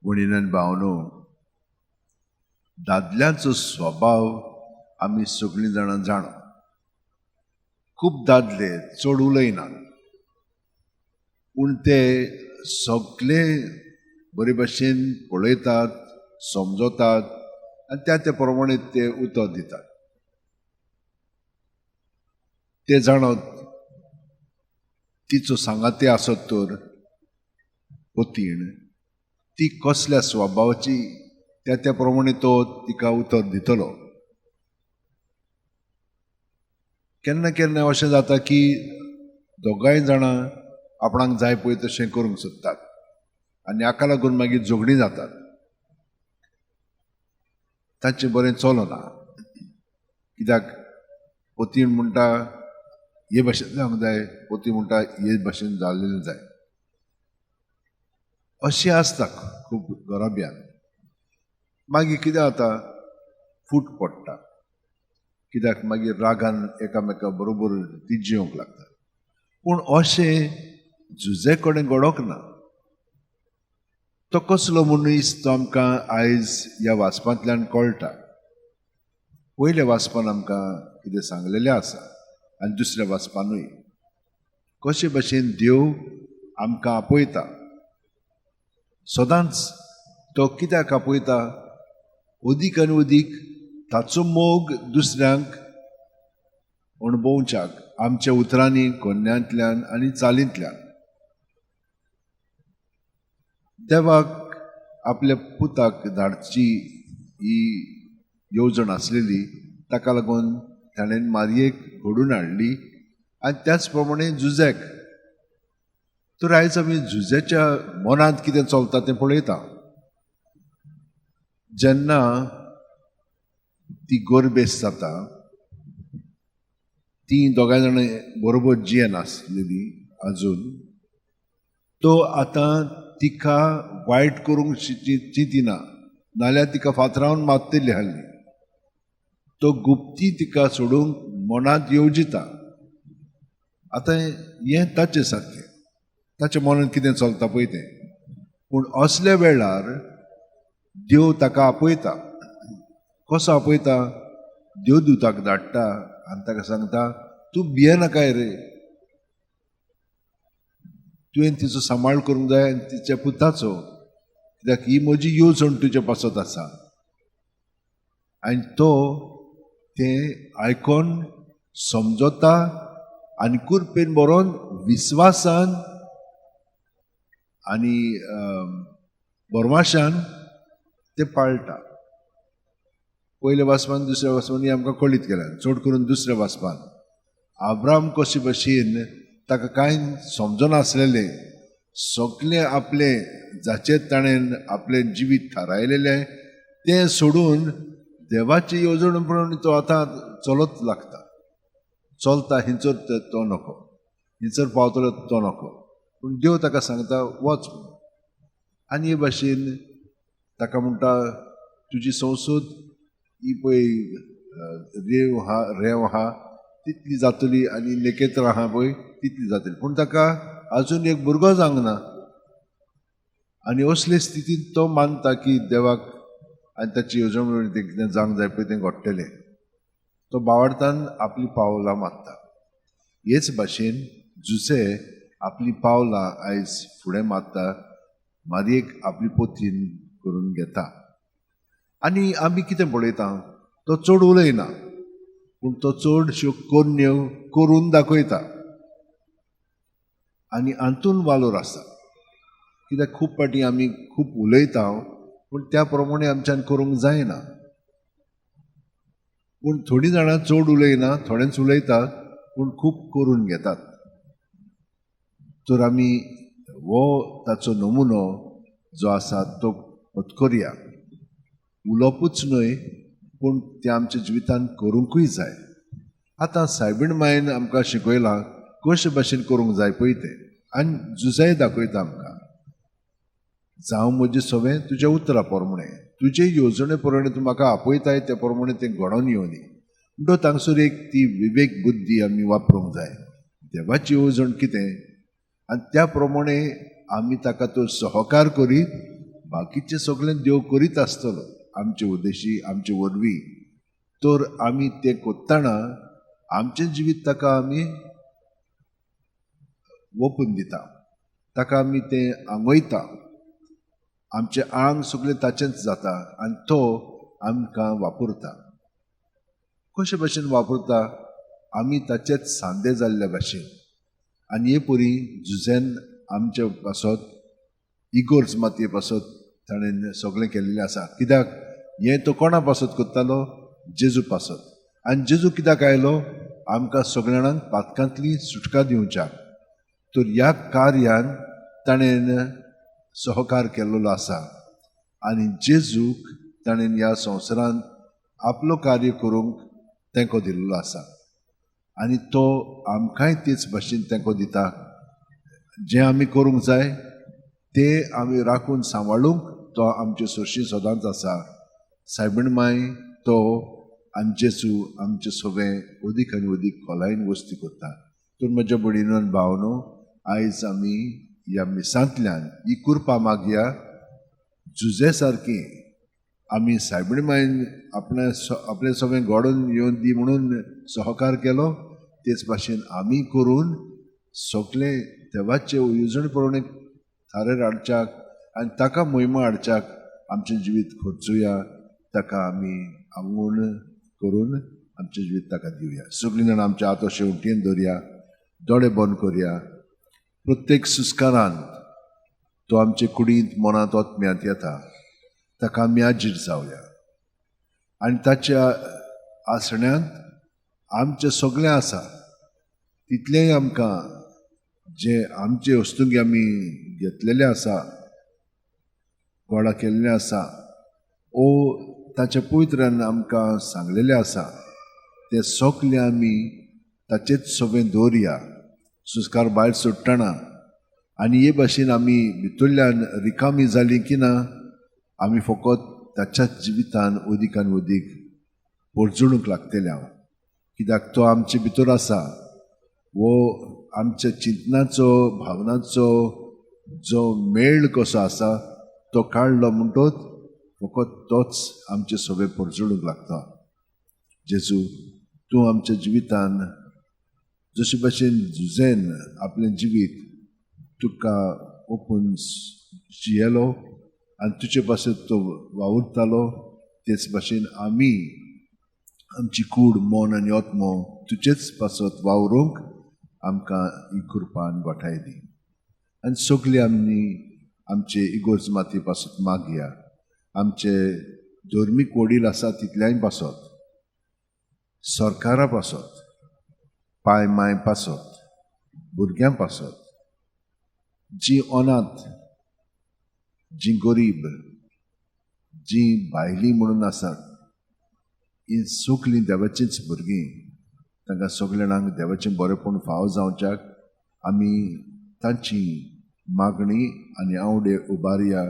भयणीन भावनो, दादल्यांचो स्वभाव आमी सगळीं जाणां जाणा. खूब दादले चड उलयनात, पूण ते सगळे बरे भशेन पळयतात, समजतात आनी त्या त्या प्रमाणे ते उतर दितात. ते जाणत तिचो सांगाती आसत तर पतीण ती कसल्या स्वभावाची त्या त्या प्रमाणे तो तिका उतर दितलो. केन्ना केन्ना अशें जाता की दोगांय जाणां आपणाक जाय पळय तशें करूंक सोदतात आनी हाका लागून मागीर झगडीं जातात, तांचें बरें चलना. कित्याक पतीण म्हणटा हे भाशेन जावंक जाय, पती म्हणटा हे भाशेन जाल्लें जाय, अशें आसता खूब घराब्यान. मागीर कितें जाता, फूट पडटा, कित्याक मागीर रागान एकामेका बरोबर ती जिवंक लागता. पूण अशें झुजे कडेन घडोवंक ना. तो कसलो मनीस तो आमकां आयज ह्या वाचपांतल्यान कळटा. पयल्या वाचपान आमकां कितें सांगलेलें आसा आनी दुसऱ्या वाचपानूय कशे भशेन देव आमकां आपयता. सदांच तो कित्याक आपयता, अदीक आनी अदीक ताचो मोग दुसऱ्यांक अणभवच्याक आमच्या उतरांनी, कोन्यांतल्यान आनी चालींतल्यान. देवाक आपल्या पुताक धाडची ही येवजण आसलेली, ताका लागून ताणें मारयेक घडून हाडली आनी त्याच प्रमाणे जुझ्याक. तर आयज आमी जुझ्याच्या मनांत कितें चलता तें पळयता. जेन्ना ती गोरबेस जाता, ती दोगांय जाणां बरोबर जियेनासलेली आजून, तो आतां तिका वायट करूंक चिंतिना, नाल्यार तिका फातरावन मारतली आहली. तो गुप्ती तिका सोडूंक मनांत येवजिता. आतां हें ताचें सारकें, ताच्या मनांत कितें चलता पळय तें. पूण असल्या वेळार देव ताका आपयता. कसो आपयता? देव दुताक धाडटा आनी ताका सांगता, तूं भियेनाकाय रे, तुवें तिचो सांबाळ करूंक जाय आनी तिच्या पुताचो, कित्याक ही म्हजी येवजण तुजे पासत आसा. आनी तो तें आयकोन समजता आनी कुरपेन बरोवन विस्वासान आनी बरमाशान ते पाळटा. पयल्या वाचपान दुसऱ्या वाचपान आमकां कळीत केल्या, चड करून दुसऱ्या वाचपान आब्राम कशे भशेन ताका कांय समजनासलेलें, सगळें आपलें जाचें ताणें आपलें जिवीत थारायलेलें तें सोडून देवाची येवजण प्रमाणे तो आतां चलत लागता. चलता हिंचर तो नको, हिंचर पावतलो तो नको, पूण देव ताका सांगता वच. आनी हे भाशेन ताका म्हणटा, तुजी संसद ही पळय रेंव आहा, रेंव आहा तितली जातली आनी नेकेत्रां आहा पळय तितली जातली. पूण ताका आजून एक भुरगो जावंक ना. आनी असले स्थितींत तो मानता की देवाक आनी ताची येवजण तें कितें जावंक जाय पळय तें घडटलें. तो बावडतान आपली पावलां मारता. हेच भाशेन जुसे आपली पावलां आयज फुडें मारता, मारयेक आपली पोथीन करून घेता. आनी आमी कितें पळयता, तो चड उलयना, पूण तो चडश्यो कोन्यो करून दाखयता. आनी हातून वालोर आसा, कित्याक खूब फावटी आमी खूब उलयता पूण त्या प्रमाणे आमच्यान करूंक जायना. पूण थोडीं जाणां चड उलयना, थोडेंच उलयतात पूण खूब करून घेतात. तर आमी हो ताचो नमुनो जो आसा तो पत्करया. उलोवपूच न्हय पूण तें आमच्या जिवितांत करूंकूय जाय. आतां सायबीण मायन आमकां शिकयलां कशे भाशेन करूंक जाय पळय तें, आनी जुझाय दाखयता आमकां. जावं म्हजें सगळें तुज्या उतरा प्रमाणे, तुजे येवजणे प्रमाणे तूं म्हाका आपयताय त्या प्रमाणे तें घडोवन येवनी. म्हणटकच तांगसर एक ती विवेक बुद्धी आमी वापरूंक जाय. देवाची येवजण कितें आनी त्या प्रमाणे आमी ताका तो सहकार करीत बाकीचें सगळें देव करीत आसतलो आमचे उद्देशी आमचे वरवीं. तर आमी तें कोत्ताना आमचें जिवीत ताका आमी ओपून दिता, ताका आमी तें आंगयता, आमचें आंग सगळें ताचेंच जाता आनी तो आमकां वापरता. कशे भाशेन वापरता? आमी ताचेच सांदे जाल्ल्या भाशेन. आनी हे परी जुझेन आमचे पासत इगोर्ज मातये पासत ताणें सगळें केल्लें आसा. कित्याक हें तो कोणा पासत करतालो? जेजू पासत. आनी जेजू कित्याक आयलो? आमकां सगळ्या जाणांक पातकांतली सुटका दिवच्याक. तर ह्या कार्यान ताणें सहकार केल्लो आसा आनी जेजूक ताणें ह्या संवसारांत आपलो कार्य करूंक तेंको दिल्लो आसा आनी तो आमकांय तेच भाशेन तेंको दिता. जें आमी करूंक जाय तें आमी राखून सांबाळूंक तो आमचे सरशी सदांच आसा. सायबीण माय तो आनी जेजू आमचे सगळें अदीक आनी अदीक खोलायेन वस्ती करता. तर म्हज्या भयणीनो आनी भावनो, आयज आमी ह्या मिसांतल्यान ही कृपा मागया. जुजे सारकी आमी सायबीण मायन आपणें आपलें सगळें घडोवन येवन दी म्हणून सहकार केलो, तेच भाशेन आमी करून सगळें देवाचे येवजणे प्रमाणे थारेर हाडच्याक आनी ताका मोहिमा हाडच्याक आमचें जिवीत खर्चुया. ताका आमी आंगवण करून आमचें जिवीत ताका दिवया. सगळीं जाणां आमच्या हात अशें उटेन दवरया, दोळे बंद करया. प्रत्येक सुस्कारान तो आमचे कुडींत मनांत आत्म्यांत येता, ताका आमी आजीर जावया आनी ताच्या आसण्यांत आमचें सगळें आसा तितलेंय आमकां जें आमचे वस्तूंक आमी घेतलेलें आसा, गोळा केल्लें आसा ओ ताच्या पवित्रान आमकां सांगलेलें आसा तें सगळें आमी ताचेच सगळें दवरया. सुस्कार भायर सोडटना आनी हे भाशेन आमी भितरल्यान रिकामी जाली की ना, आमी फकत ताच्याच जिवितान अदीक आनी अदीक पर्जळूंक लागतले हांव. कित्याक तो आमचे भितर आसा. वो आमच्या चिंतनाचो भावनाचो जो मेळ कसो आसा तो काडलो म्हणटोच फकत तोच आमचे सगळे पर्जळूंक लागता. जेजू, तूं आमच्या जिवितान जशे भाशेन जुझेन आपलें जिवीत तुका ओपून जियेलो आनी तुजे पासत तो वावुरतालो, तेच भाशेन आमी आमची कूड मन आनी आत्मो तुजेच पासत वावरूंक आमकां ही कृपान गोठाय दी. आनी सगळीं आमी आमचे इगोर्ज मातये पासत मागया, आमचे धर्मीक वडील आसा तितल्याय पासत, सरकारा पासत, पाय माय पासत, भुरग्यां पासत, जीं अनाथ, जीं गरीब, जीं भायलीं म्हणून आसात, हीं सगळीं देवाचींच भुरगीं. तांकां सगल्या जाणांक देवाचें बरेंपण फावो जावच्याक आमी तांची मागणी आनी आवडे उबारया.